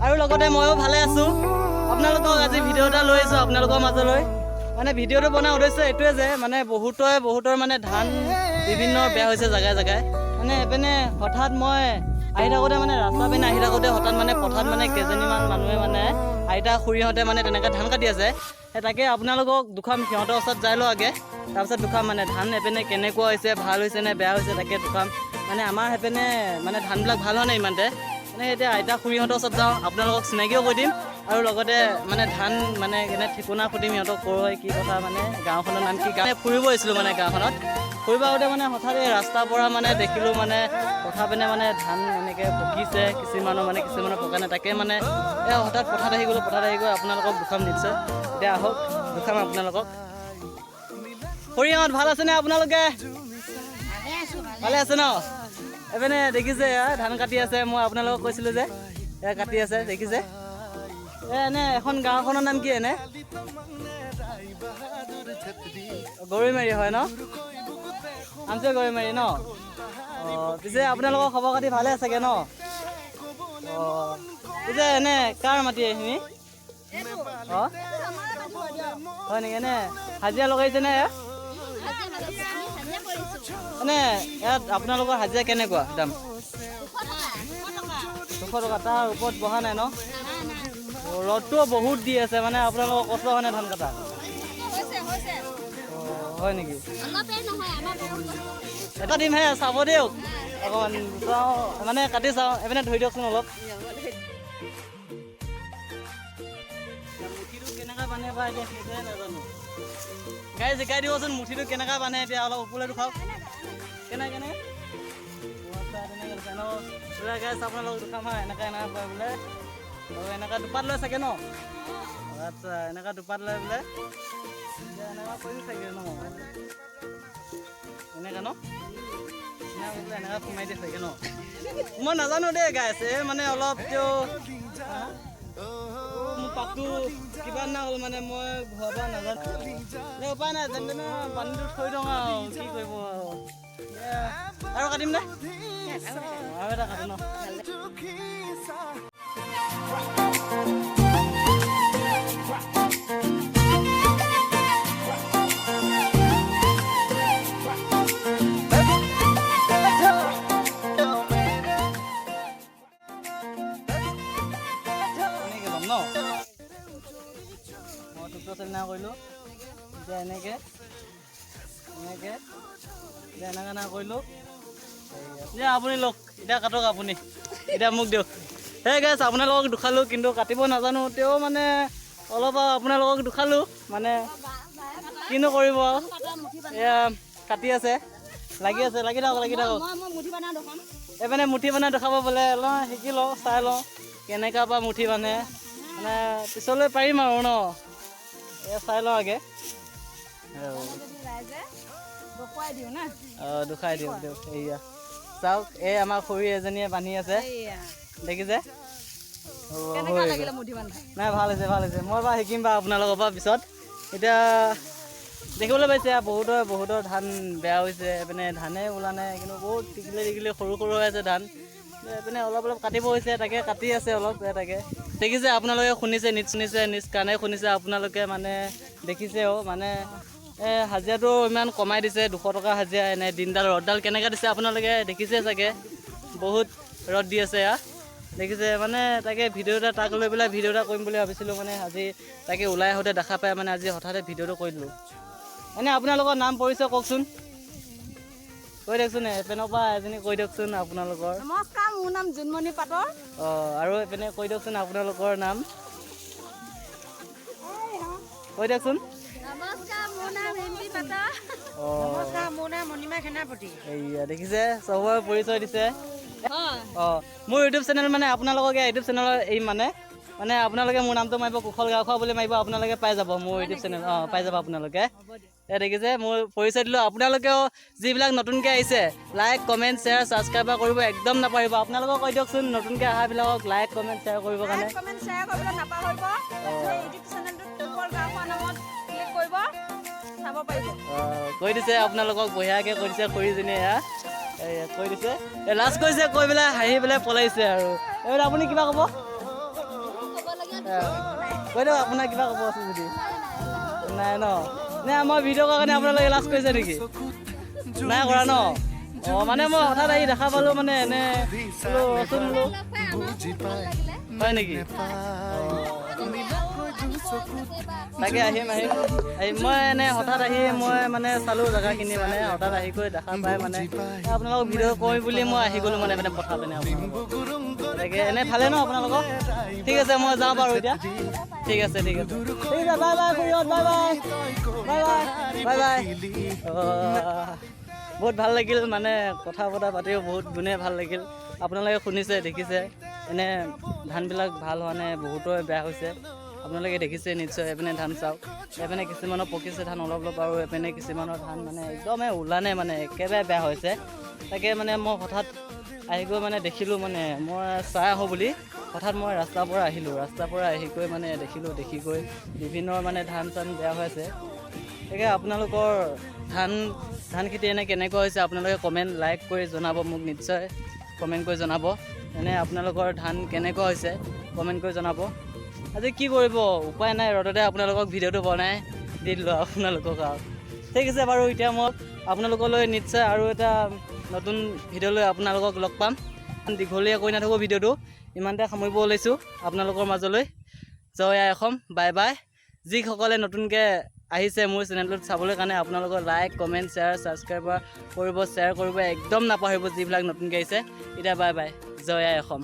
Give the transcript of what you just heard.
আৰু লগতে ময়ো ভালে আছোঁ। আপোনালোকক আজি ভিডিঅ' এটা লৈ আহিছোঁ আপোনালোকৰ মাজলৈ। মানে ভিডিঅ'টো বনোৱাৰ উদ্দেশ্য এইটোৱে যে মানে বহুতৰ মানে ধান বিভিন্ন বেয়া হৈছে জেগাই জেগাই। মানে এইপিনে হঠাৎ মই আহি থাকোঁতে, মানে ৰাস্তা পিনে আহি থাকোঁতে হঠাৎ মানে পথাৰত মানে কেইজনীমান মানুহে, মানে আইতা খুৰীহঁতে মানে তেনেকৈ ধান কাটি আছে। সেই তাকে আপোনালোকক দুখাম সিহঁতৰ ওচৰত যাই লওঁ আগে, তাৰপিছত দুখাম মানে ধান এপিনে কেনেকুৱা হৈছে, ভাল হৈছে নে বেয়া হৈছে, তাকে দুখাম। মানে আমাৰ সেইপিনে মানে ধানবিলাক ভাল হোৱা নাই ইমানতে। মানে এতিয়া আইতা খুৰীহঁতৰ ওচৰত যাওঁ, আপোনালোকক চিনাকিও কৰি দিম আৰু লগতে মানে ধান মানে কেনে ঠিকনা সুধিম সিহঁতক, ক'ৰ হয়, কি কথা, মানে গাঁওখনৰ নাম কি। গাঁও ফুৰিব আহিছিলোঁ, মানে গাঁওখনত ফুৰিব আহোঁতে মানে হঠাৎ এই ৰাস্তাৰ পৰা মানে দেখিলোঁ, মানে পথাৰ পিনে মানে ধান এনেকৈ পকিছে কিছুমানৰ, মানে কিছুমানৰ পকা নাই। তাকে মানে এই হঠাৎ পথাৰত আহি গ'লোঁ। পথাৰত আহি গৈ আপোনালোকক দুখাম নিশ্চয়। এতিয়া আহক, দুখাম আপোনালোকক। খুৰীহঁত, ভাল আছেনে আপোনালোকে? ভালে আছে ন? এইপিনে দেখিছে, এয়া ধান কাটি আছে। মই আপোনালোকক কৈছিলোঁ যে এয়া কাটি আছে, দেখিছে। এনে এখন গাঁওখনৰ নাম কি? এনে গৰৈমাৰী হয় ন? আমচৈ গৰৈমাৰী ন? অঁ, পিছে আপোনালোকৰ খবৰ খাতি ভালে চাগে ন? অঁ, পিছে এনে কাৰ মাটি এইখিনি? অঁ, হয় নেকি? এনে হাজিৰা লগাইছেনে ইয়াত? এনে ইয়াত আপোনালোকৰ হাজিৰা কেনেকুৱা দাম? 200 টকা, তাৰ ওপৰত বঢ়া নাই ন? অঁ, ৰ'দটোও বহুত দি আছে, মানে আপোনালোকৰ কষ্ট হোৱা নাই ধান কটা? অঁ, হয় নেকি? এটা দিম হে, চাব দিয়ক অকণমান। চাওঁ, মানে কাটি চাওঁ। এইপিনে ধৰি দিয়কচোন অলপ। মুঠিটো কেনেকৈ বান্ধে বা এতিয়া, সেইটোহে নাজানো। গাই শিকাই দিবচোন, মুঠিটো কেনেকৈ বান্ধে। এতিয়া অলপ ওপৰলৈ দুখাওক। কেনে কেনে? আচ্ছা, তেনেকৈ লৈছে ন? বোলে গাইছ, আপোনালোকক দুখাম হা। এনেকৈ এনেকৈ কয় বোলে আৰু এনেকুৱা দুপাত লয় চাগে ন? আচ্ছা, এনেকুৱা দুপাত লয় বোলে। এতিয়া এনেকুৱা কৰিম চাগে ন? এনেকুৱা ন? এনেকুৱা বোলে, এনেকুৱা সোমাই দিয়ে চাগে ন? মই নাজানো দেই গাইছ। এই মানে অলপ তেওঁ মোৰ পাকটো কিবা না হ'ল, মানে মই ঘৰৰ পৰা নাজানো। এই উপায় নাই, যেনে তেনে পানীটো থৈ দিওঁ আৰু কি কৰিব আৰু। আৰু কাটিম নে? আৰু এটা কাটো ন? এনেকৈ ল'ম ন? মই টুকটা চেলিনা কৰিলোঁ। এতিয়া এনেকৈ এনেকৈ, এতিয়া এনেকৈ এনেকৈ কৰিলোঁ। এতিয়া আপুনি লওক, এতিয়া কাটক আপুনি, এতিয়া মোক দিয়ক। সেই গাইছ, আপোনালোকক দুখালোঁ, কিন্তু কাটিব নাজানো। তেওঁ মানে অলপ আৰু আপোনালোকক দুখালোঁ, মানে কিনো কৰিব আৰু। এয়া কাটি আছে, লাগি আছে, লাগি থাকক, লাগি থাকক। এইপিনে মুঠি বনাই দেখাব বোলে। লওঁ, শিকি লওঁ, চাই লওঁ কেনেকুৱা বা মুঠি বান্ধে। মানে পিছলৈ পাৰিম আৰু ন? এয়া চাই লওঁ আগে। অঁ, দুখাই দিয়ক, দিয়ক। এইয়া চাওক, এই আমাৰ খুৰী এজনীয়ে বান্ধি আছে, দেখিছে। নাই, ভাল হৈছে, ভাল হৈছে। মই বাৰু শিকিম বাৰু আপোনালোকৰ পৰা পিছত। এতিয়া দেখিবলৈ পাইছে, বহুতৰ বহুতৰ ধান বেয়া হৈছে। এইপিনে ধানে ওলা নাই, কিন্তু বহুত টিকিলি টিকিলি সৰু সৰু হৈ আছে ধান। এইপিনে অলপ অলপ কাটিব হৈছে, তাকে কাটি আছে অলপ। তাকে দেখিছে আপোনালোকে, শুনিছে, নিজ শুনিছে, নিজ কাণে শুনিছে আপোনালোকে, মানে দেখিছেও। মানে এই হাজিৰাটো ইমান কমাই দিছে, 200 টকা হাজিৰা। এনে দিনডাল ৰ'দডাল কেনেকৈ দিছে আপোনালোকে দেখিছে চাগে, বহুত ৰ'দ দি আছে। এয়া দেখিছে। মানে তাকে ভিডিঅ' এটা তাক লৈ পেলাই ভিডিঅ' এটা কৰিম বুলি ভাবিছিলোঁ। মানে আজি তাকে ওলাই আহোঁতে দেখা পাই মানে আজি হঠাতে ভিডিঅ'টো কৰি দিলোঁ। এনে আপোনালোকৰ নাম পৰিচয় কওকচোন, কৈ দিয়কচোন। এপিনৰ পৰা এজনী কৈ দিয়কচোন আপোনালোকৰ। নমস্কাৰ, মোৰ নাম জোনমণি পাটৰ। অঁ, আৰু এইপিনে কৈ দিয়কচোন আপোনালোকৰ নাম কৈ দিয়কচোন। নমস্কাৰ, মোৰ নাম ৰিম্পী পাটৰ। অঁ। নমস্কাৰ, মোৰ নাম মণিমা সেনাপতি। এইয়া দেখিছে, চবৰে পৰিচয় দিছে। অঁ, মোৰ ইউটিউব চেনেল, মানে আপোনালোকক ইউটিউব চেনেলৰ এই মানে মানে আপোনালোকে মোৰ নামটো মাৰিব, কুশল গাঁওখোৱা বুলি মাৰিব, আপোনালোকে পাই যাব মোৰ ইউটিউব চেনেল। অঁ, পাই যাব আপোনালোকে। এই দেখিছে, মোৰ পৰিচয় দিলোঁ। আপোনালোকেও যিবিলাক নতুনকৈ আহিছে, লাইক, কমেণ্ট, শ্বেয়াৰ, ছাবস্ক্ৰাইবাৰ কৰিব একদম নাপাহৰিব। আপোনালোকক কৈ দিয়কচোন, নতুনকৈ অহাবিলাকক লাইক, কমেণ্ট, শ্বেয়াৰ কৰিবৰ কাৰণে। লাইক, কমেণ্ট, শ্বেয়াৰ কৰিবলৈ নাপাহৰিব। এই ইউটিউব চেনেলটোত কুশল গাঁওখোৱা নামত ক্লিক কৰিব, চাব পাৰিব। অঁ, কৈ দিছে আপোনালোকক, বঢ়িয়াকৈ কৈ দিছে খুৰীজনীয়ে। এয়া এইয়া কৈ দিছে। এই লাজ কৰিছে কৈ পেলাই, হাঁহি পেলাই পলাইছে। আৰু এইবিলাক আপুনি কিবা ক'ব? কৈ দিয়ক, আপোনাৰ কিবা ক'ব আছে যদি। নাই ন? নে মই ভিডিঅ' কৰাৰ কাৰণে আপোনালোকে লাজ কৰিছে নেকি? নাই কৰা ন? অঁ, মানে মই হঠাৎ আহি দেখা পালোঁ, মানে এনে বোলো ৰচোন বোলো। হয় নেকি? তাকে, আহিম আহিম আহিম। মই এনে হঠাৎ আহি মই মানে চালোঁ জেগাখিনি, মানে হঠাৎ আহি গৈ দেখা পাই মানে আপোনালোকক ভিডিঅ' কৰিম বুলি মই আহি গ'লোঁ, মানে মানে পথাৰ পিনে আপোনালোকৰ। তাকে, এনে ভালে ন আপোনালোকৰ? ঠিক আছে, মই যাওঁ বাৰু এতিয়া। ঠিক আছে, ঠিক আছে, ঠিক আছে। Bye bye খুৰীহঁত, bye bye, bye bye, bye bye. বহুত ভাল লাগিল, মানে কথা বতৰা পাতিও বহুত গুণে ভাল লাগিল। আপোনালোকে শুনিছে, দেখিছে, এনে ধানবিলাক ভাল হোৱা নাই, বহুতৰে বেয়া হৈছে। আপোনালোকে দেখিছে নিশ্চয়। এইপিনে ধান চাওক, এইপিনে কিছুমানৰ পকিছে ধান অলপ অলপ, আৰু এইপিনে কিছুমানৰ ধান মানে একদমেই ওলা নাই, মানে একেবাৰে বেয়া হৈছে। তাকে, মানে মই হঠাৎ আহি গৈ মানে দেখিলোঁ, মানে মই চাই আহোঁ বুলি হঠাৎ মই ৰাস্তাৰ পৰা আহিলোঁ। ৰাস্তাৰ পৰা আহি গৈ মানে দেখিলোঁ, দেখি গৈ বিভিন্ন মানে ধান চান বেয়া হৈ আছে। তাকে, আপোনালোকৰ ধান খেতি এনে কেনেকুৱা হৈছে আপোনালোকে কমেণ্ট, লাইক কৰি জনাব মোক। নিশ্চয় কমেণ্ট কৰি জনাব। এনে আপোনালোকৰ ধান কেনেকুৱা হৈছে কমেণ্ট কৰি জনাব। আজি কি কৰিব, উপায় নাই, ৰ'দতে আপোনালোকক ভিডিঅ'টো বনাই দি দিলোঁ আপোনালোকক আৰু। ঠিক আছে বাৰু, এতিয়া মই আপোনালোকলৈ নিশ্চয় আৰু এটা নতুন ভিডিঅ' লৈ আপোনালোকক লগ পাম। দীঘলীয়া কৰি নাথাকোঁ ভিডিঅ'টো, ইমানতে সামৰিব ওলাইছোঁ আপোনালোকৰ মাজলৈ। জয় আই অসম, বাই বাই। যিসকলে নতুনকৈ আহিছে মোৰ চেনেলটোত চাবলৈ কাৰণে, আপোনালোকৰ লাইক, কমেণ্ট, শ্বেয়াৰ, ছাবস্ক্ৰাইব কৰিব, শ্বেয়াৰ কৰিব একদম নাপাহৰিব যিবিলাক নতুনকৈ আহিছে। এতিয়া বাই বাই, জয় আই অসম।